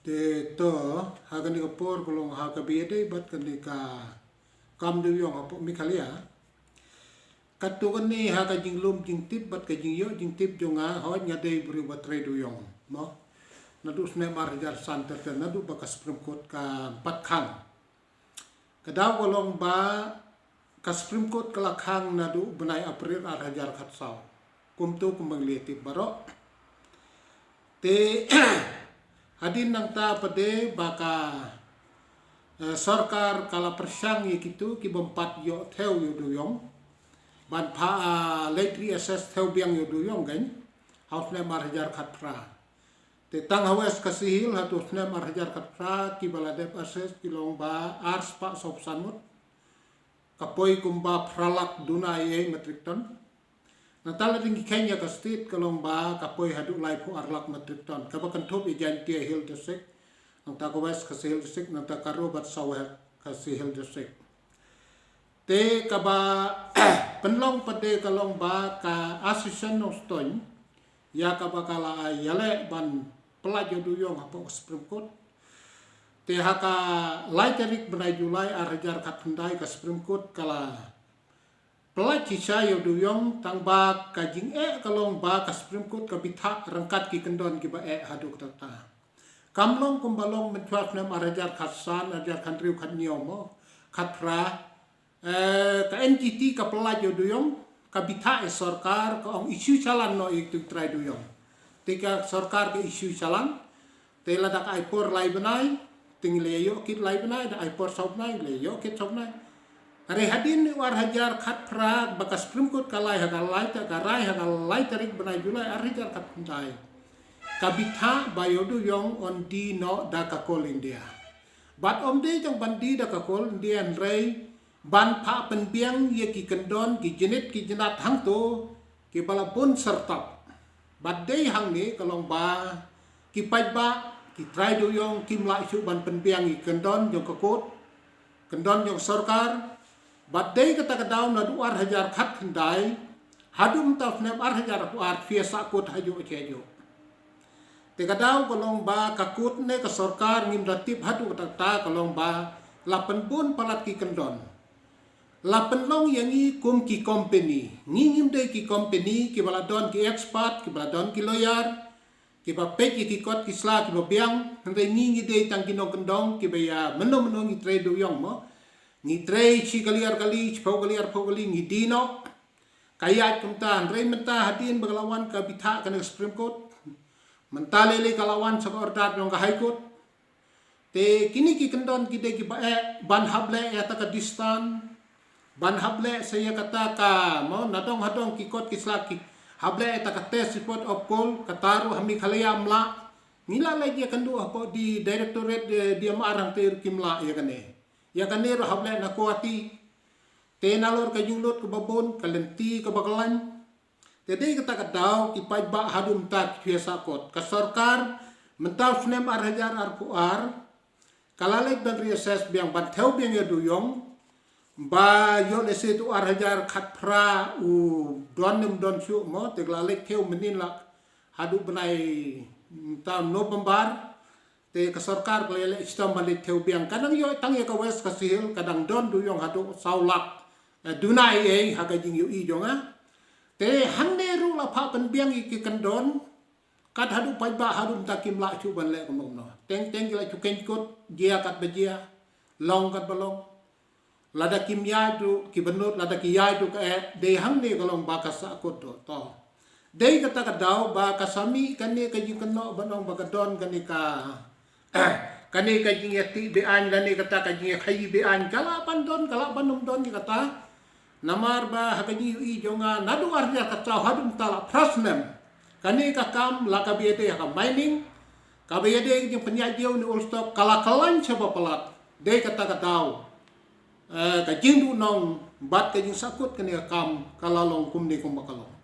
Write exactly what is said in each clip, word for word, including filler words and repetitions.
Te to, ha kane ka por ka long ha kaba ïadei bad kane ka kam dewïong hapoh Meghalaya. Katto katne ha ka jinglum jingtip bad ka jingïoh jingtip jong nga, hooid nga dei briew ba trei dewïong, mo. Naduh snem ar hajar san ter ter naduh ba ka Supreme Court ka pat khang. Ka daw ka long ba ka Supreme Court ka la khang naduh bnai April ar hajar khatsaw. Kumto kumba ngi la tip baroh. Te hadien nangta pat de ba ka, eh, sorkar ka la pyrshang ïa kito ki bym pat ïoh thew ïoh dewïong ban phah, ah, leit reassess thew biang ïoh dewïong kan ha u snem ar hajar khatphra. Te tang ha West Khasi Hills haduh u snem ar hajar khatphra kiba la dep assess ki long ba ar spah sawphew san ngut. Ka poi kumba phra lak duna ei ei metric ton. Nangta lada ngi kheiñ ïa ka state ka long ba ka poi haduh laiphew ar lak metric ton. Kaba kynthup ïa Jaintia Hills District, nangta ka West Khasi Hills District, nangta ka Garo bad South Khasi Hills District. Te kaba pynlong pat de ka long ba ka Association Nongstoiñ ïa kaba ka la ïaleh ban pyllait ïoh dewïong hapoh ka Supreme Court. Te ha ka lai tarik bnai July ar hajar khatkhyndai ka Supreme Court ka la pyllait shisha ïoh dewïong, tang ba ka jingeh ka long ba ka Supreme Court ka bithah ryngkat ki kyndon kiba eh haduh katta. Kam long kumba long mynshuwa snem ar hajar khatsan, ar hajar khathynriew, khathynñiew mo, khatphra. Eh, ka N G T ka pyllait ïoh dewïong, ka bithah ïa sorkar, ka ong issue challan noh ïa kito ki trai dewïong. Te ka sorkar ka issue challan. Te lada ka ai por lai bnai, te ngi la ïoh kit lai bnai, da ai por saw bnai, ngi la ïoh kit saw bnai. Hynrei hadien u ar hajar khatphra ba ka Supreme Court ka lai ha ka lai ta-, ka rai ha ka lai tarik bnai July ar hajar khatkhyndai. Ka bithah ba ïoh dewïong yn die noh da ka Coal India. Bad ym dei tang ban die da ka Coal India hynrei ban phah pynbiang ïa ki kyndon ki jnit ki jnat hangto kiba la bun syrtap. Bad dei hangne ka long ba ki paidbah, ki trai dewïong kim lah shuh ban pynbiang ïa ki kyndon jong ka court, kyndon jong sorkar. Bad dei kata ka daw naduh ar hajar khatkhyndai haduh mynta u snem ar hajar arphew ar phi ïa sahkut hajuh shi hajuh. Te ka daw ka long ba ka court ne ka sorkar ngim da tip haduh katta katta, ka long ba la pynbun palat ki kyndon. La pynlong ïa ngi kum ki company. Ngi ngim dei ki company kiba la don ki expert, kiba la don ki lawyer, kiba peit ïa ki kot ki sla kiba biang. Hynrei ngi ngi dei tang ki nongkyndong kiba ïa mynno mynno ngi trei dewïong mo. Ngi trei shi kali ar kali, shiphew kali arphew kali ngi die noh. Ka ïaid kumta, hynrei mynta hadien ba ka la wan ka bithah kane ka Supreme Court. Mynta lei lei ka la wan sha ka order jong ka High Court. Te kine ki kyndon ki dei kiba eh ban hap leh ïa kata ka distance, ban hap leh sa ïa kata ka mo, nadong hadong ki kot ki sla ki hap leh ïa kata ka test report of coal, kata ruh ha Meghalaya ym lah. Ngi la leit ïakynduh hapoh di Directorate, eh, D M R hangtei ruh kim lah ïa kane. Ïa kane ruh hap leh na Guwahati. Te nalor ka jinglut kaba bun, ka lynti kaba khlaiñ. Te dei kata ka daw ki paidbah haduh mynta ki phi ïa sahkut. Ka sorkar mynta u snem ar hajar arphew ar ka la leit ban reassess biang, ban thew biang ïa dewïong. Ba ïoh lehse tu ar hajar khatphra u don ne ym don shuh mo, te ka la leit thew mynnin la haduh bnai mynta November. Te ka sorkar ka la leh shitom ban leit thew biang. Ka dang ïoh tang ïa ka West Khasi Hills, ka dang don dewïong haduh saw lak, eh, duna ei ei ha ka jingïohi jong nga. Te hangne ruh la phah pynbiang ïa ki kyndon. Kat haduh paidbah haduh mynta kim lah shuh ban leh kumno kumno. Teng teng ki la shu khein kut, jia kat ba jia, long kat ba long. Lada kim ïaid ruh kiba nud, lada ki ïaid ruh ka eh, dei hangne ka long ba ka sahkut ruh to. Dei kata ka daw ba ka sa mih kane ka jingkynnoh ban ong ba ka don kane ka, kane ka jingïatih be-aiñ lane kata ka jingïakhaïi be-aiñ, ka lah ban don, ka lah ban ym don ïa kata. Namar ba ha ka jingïohi jong nga naduh ar hajar khatsaw haduh mynta la phra snem. Kane ka kam la kaba ïadei ha ka mining, kaba ïadei ka jingpynïaid ïew ne ul stock ka la khlaiñ shaba palat. Dei kata ka daw, eh, ka jingduhnong bad ka jingsahkut kane ka kam ka la long kumne kumba ka long.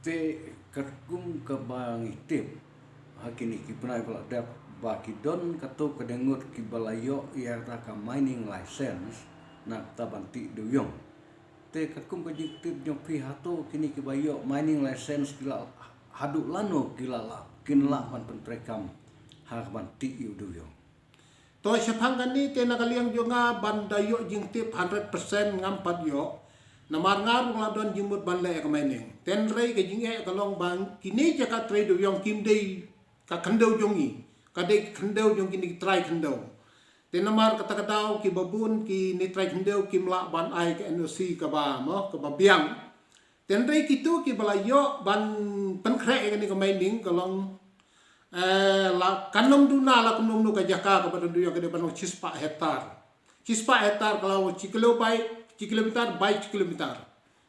Te katkum kaba ngi tip ha kine ki bnai ba la dep ba ki don katto katne ngut kiba la ïoh ïa kata ka mining license na kata ban tih dewïong. Te katkum ka jingtip jong phi, hato kine kiba ïoh mining license ki la haduh lano ki la lah, kin lah ban pyntreikam ha ka ban tih ïa u dewïong. To shaphang kane te na ka liang jong nga ban da ïoh jingtip hundred percent ngam pat ïoh. Namar nga ruh la don jingmut ban leh ïa ka mining. Te hynrei ka jingeh ka long ba kine jaka trei dewïong kim dei ka khyndew jong ngi. Ka dei ka khyndew jong kine ki trai khyndew. Te namar kata ka daw kiba bun kine trai khyndew kim lah ban ai ka N O C kaba mo kaba biang. Te hynrei kito kiba la ïoh ban pynkhreh ïa kane ka mining ka long, eh, la kan ym duna la kumno kumno ka jaka kaba don dewïong ka dei ban long shispah hektar. Shispah hektar ka la wan shi kilo bai, shi kilometer bai shi kilometer.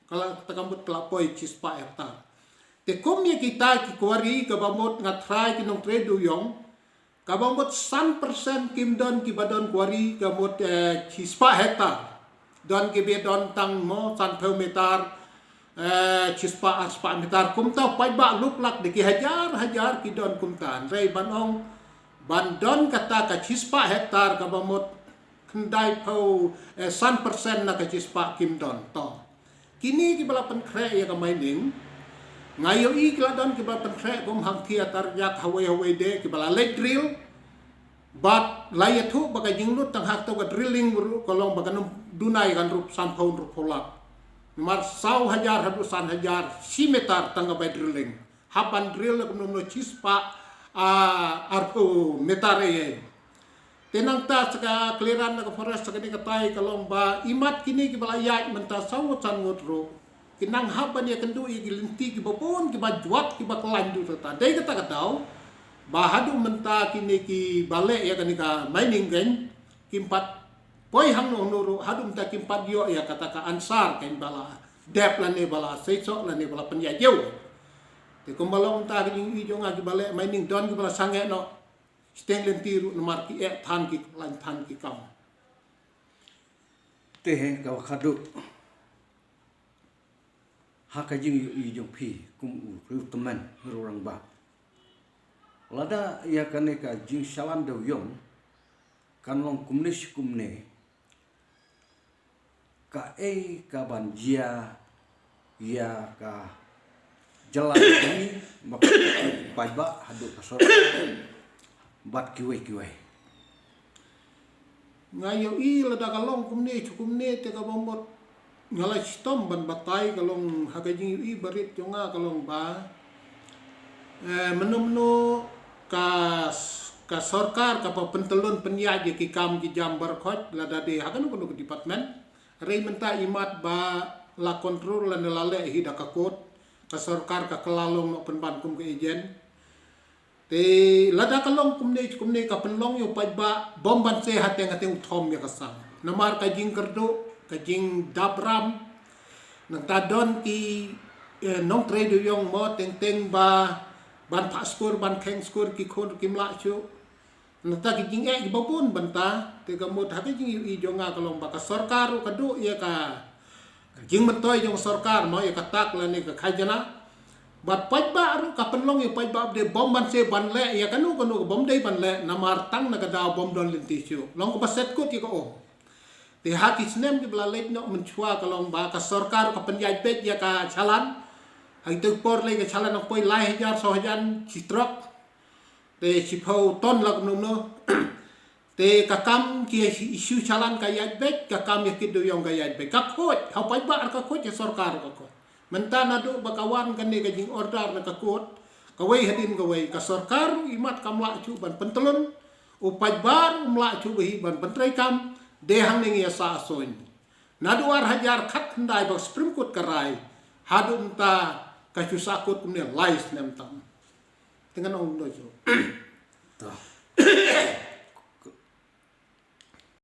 Ka la kata ka mut ka la poi shispah hektar. Te kum ïa kita ki quarry kaba mut nga trai ki nongtrei dewïong, kaba mut san percent kim don kiba don quarry ka mut, eh, shispah hektar. Don kiba don tang mo sanphew meter, eh, shispah arspah meter. Kumta paidbah luklak da ki hajar hajar ki don kumta. Hynrei ban ong ban don kata ka shispah hektar kaba mut khyndaiphew, eh, san percent na ka shispah kim don. To. Kine kiba la pynkhreh ïa ka mining. Nga ïohi ki la don kiba la pynkhreh kum hangthie ha Tarjak hawei hawei de kiba la leit drill. Bad la ïathuh ba ka jinglut tang ha kato ka drilling ruh ka long ba kan ym duna ïa ka hynriewphew sanphew hynriewphew lak. Namar saw hajar haduh san hajar shi meter tang ka bai drilling. Hap ban drill la kumno kumno shispah, ah, arphew meter ïa. Te nangta sa ka clearance na ka forest sa kane katai ka long ba imat kine kiba la ïaid mynta saw ngut san ngut ruh ki nang hap ban ïakynduh ïa ki lynti kiba bun kiba jwat kiba khlaiñ duh ta. Dei kata ka daw ba haduh mynta kine kiba leh ïa kane ka mining kein kim pat poi hangno hangno ruh, haduh mynta kim pat ïoh ïa kata ka answer kein ba la dep lane ba la seisoh lane ba la pynïaid ïa u. Te kumba long mynta ka jingïohi jong nga kiba leh mining don kiba la sangeh noh shiteng lynti ruh namar ki eh than ki khlaiñ than ki kam. Te ka khadduh ha ka jingïohi jong phi kum u riewtymmen riewrangbah. Lada ïa kane ka jingshalan dewïong kan long kumne shi kumne, kaei ka ban jia ïa ka jylla jong ngi, ba ka paidbah haduh ka sorkar bad kiwei kiwei. Nga ïohi lada ka long kumne shu kumne te kaba mut nga la shitom ban batai ka long ha ka jingïohi barit jong nga ka long ba, eh, mynno mynno ka s-, ka sorkar kaba pyntyllun pynïaid ïa ki kam ki jam baroh khoit lada dei ha kano kano ka department. Hynrei mynta imat ba la control lane la leh hi da ka court, ka sorkar ka kylla long noh pynban kum ka agent. Te lada ka long kumne kumne ka pynlong ïa u paidbah bym banse hateng hateng u thom ïa ka sang. Namar ka jingkyrduh, ka jingdap ram. Nangta don ki, eh, nongtrei dewïong mo teng teng ba ban phah skur, ban kheng skur ki khun kim lah shuh. Nangta ki jingeh kiba bun bynta, te ka mut ha ka jingïohi jong nga ka long ba ka sorkar ruh ka duh ïa ka jingmyntoi jong sorkar mo ïa ka tax lane ka khajana. Bad paidbah ruh ka pynlong ïa paidbah ba dei bym banse ban leh ïa kano kano ka bym dei ban leh namar tang na ka daw bym don lynti shuh. Long kaba set kut ïa ka um. Te ha ki snem kiba la leit noh mynshuwa ka long ba ka sorkar ka pynïaid beit ïa ka challan. Ha kito ki por lei ka challan ka poi lai hajar saw hajar shi trok. Te shiphew ton la kumno kumno. Te ka kam ki issue challan ka ïaid beit, ka kam ïa kit dewïong ka ïaid beit. Ka khuid, ha u paidbah ka khuid, ha sorkar ka khuid. Mynta naduh ba ka wan kane ka jingorder na ka court, kawei hadien kawei, ka sorkar ruh imat kam lah shuh ban pyntyllun, u paidbah ruh um lah shuh ba hi ban pyntreikam, dei hangne ngi ïa sah shuh. Naduh ar hajar khatkhyndai ba Supreme Court ka rai, haduh mynta ka shu sah kut kumne lai snem tam. Te ngan ong kumno shuh. To.